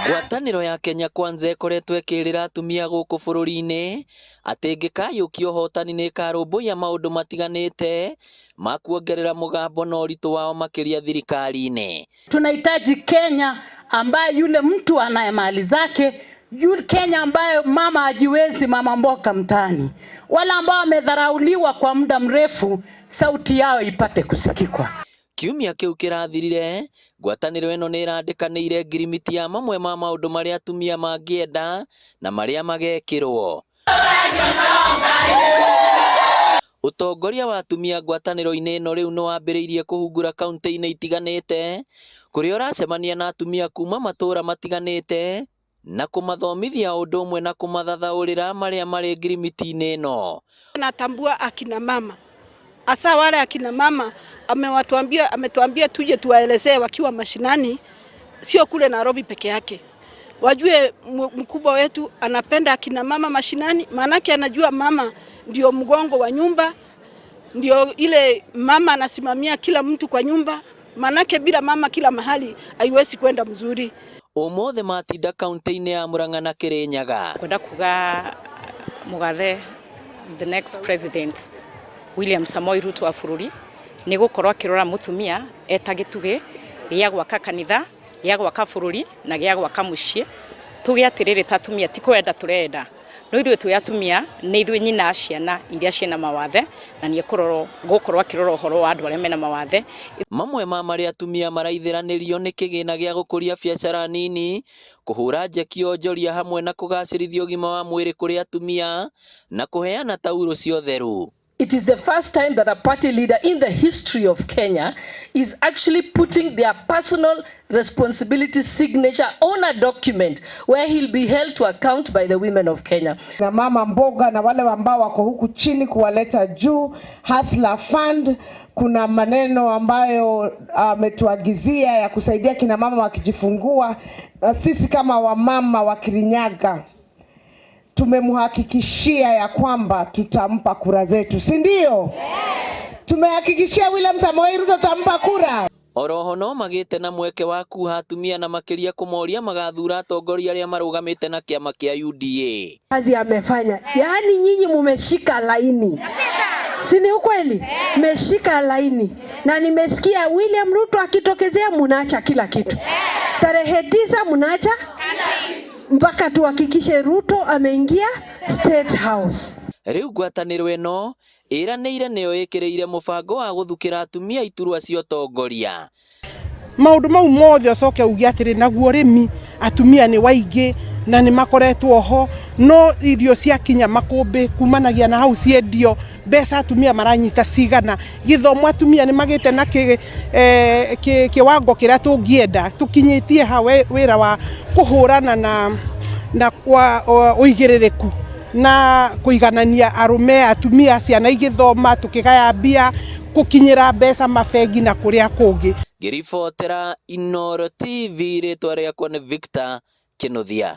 Ngwatanĩro ya Kenya Kwanza ĩkoretwo ĩkĩrĩra atumia gũkũ bũrũri-inĩ atĩ ĩngĩkayũkia ũhotani nĩ ĩkarũmbũiya maũndũ matiganĩte ma kuongerera mũgambo na ũritũ wao makĩria thirikari-inĩ. Tunahitaji Kenya ambaye yule mtu anaye mali zake, yule Kenya ambayo mama hajiwezi, mama mboka mtaani, wale ambao wamedharauliwa kwa muda mrefu, sauti yao ipate kusikikwa. Kiumia kĩu kĩrathirire, ngwatanĩro ĩno nĩ ĩrandĩkanĩire ngirimiti ya mamwe ma maũndũ marĩa atumia mangĩenda na marĩa magekĩrwo. Ũtongoria wa atumia ngwatanĩro-inĩ ĩno rĩu nĩ wambĩrĩirie kũhungura kaunti-inĩ itiganĩte kũrĩa ũracemania na atumia kuma matũũra matiganĩte na kũmathomithia ũndũ ũmwe na kũmathathaũrĩra marĩa marĩ ngirimiti-inĩ ĩno. Natambua akina mama hasa wale akina mama amewatuambia, ametuambia tuje tuwaelezee wakiwa mashinani, sio kule Nairobi peke yake. Wajue mkubwa wetu anapenda akina mama mashinani, maanake anajua mama ndio mgongo wa nyumba, ndio ile mama anasimamia kila mtu kwa nyumba, maanake bila mama kila mahali haiwezi kwenda mzuri. Ũmũthĩ matinda kaunti-inĩ ya Murang'a na Kirinyaga. Kwenda kuga mugathe the next president William Samoei Ruto wa bũrũri nĩ gũkorwo akĩrora mũtumia eta gĩtugĩ gĩa gwaka kanitha, gĩa gwaka bũrũri na gĩa gwaka mũciĩ. Tuge atĩrĩrĩ ta atumia ti kwenda tũrenda, no ithuĩ twĩ atumia nĩ ithuĩ nyina ciana iria ciĩna mawathe na nĩ gũkorwo akĩrora ũhoro wa andũ arĩa mena mawathe. Mamwe ma marĩa atumia maraithĩranĩrio nĩ kĩgĩna gĩa gũkũria biacara nini, kũhũra njeki onjoria hamwe na kũgacĩrithia ũgima wa mwĩrĩ kũrĩ atumia na kũheana taurũ cia ũtheru. It is the first time that a party leader in the history of Kenya is actually putting their personal responsibility signature on a document where he'll be held to account by the women of Kenya. Na mama mboga na wale ambao wako huku chini kuwaleta juu, Hustler Fund. Kuna maneno ambayo ametuagizia ya kusaidia kina mama wakijifungua, na sisi kama wamama wa Kirinyaga tumemhakikishia ya kwamba tutampa kura zetu, si ndio? Tumehakikishia William Samoei Ruto tutampa kura. Oroho no magĩte na mweke wa kuha atumia na makĩria kũmoria magathura atongoria arĩa marũgamĩte na kĩama kĩa UDA. Kazi amefanya, yaani nyinyi mumeshika laini, si ni ukweli? Mmeshika laini, na nimesikia William Ruto akitokezea munaacha kila kitu. Tarehe 9 munaacha mpaka tuhakikishe Ruto ameingia State House. Rĩu ngwatanĩro ĩno ĩranĩire nĩyo ĩkĩrĩire mũbango wa gũthukĩra atumia iturwa cia ũtongoria. Maundu mau mothe ucoke uge atĩrĩ, naguo ũrĩmi atumia nĩ waingĩ na nĩ makoretwo ho, no irio ciakinya makũmbĩ kumanagia na hau ciendio, mbeca atumia maranyita cigana? Gĩthomo atumia nĩ magĩte na kĩwango kĩrĩa tũngĩenda? Tũkinyĩtie ha wĩra wa kũhũrana na kwa ũigĩrĩrĩku na kũiganania arũme, atumia, ciana igĩthoma, tũkĩgaya mbia, gũkinyĩra mbeca mabengi na kũrĩa kũngĩ? Ngĩribotera Inooro TV, rĩtwa rĩakwa nĩ Victor Kĩnuthia.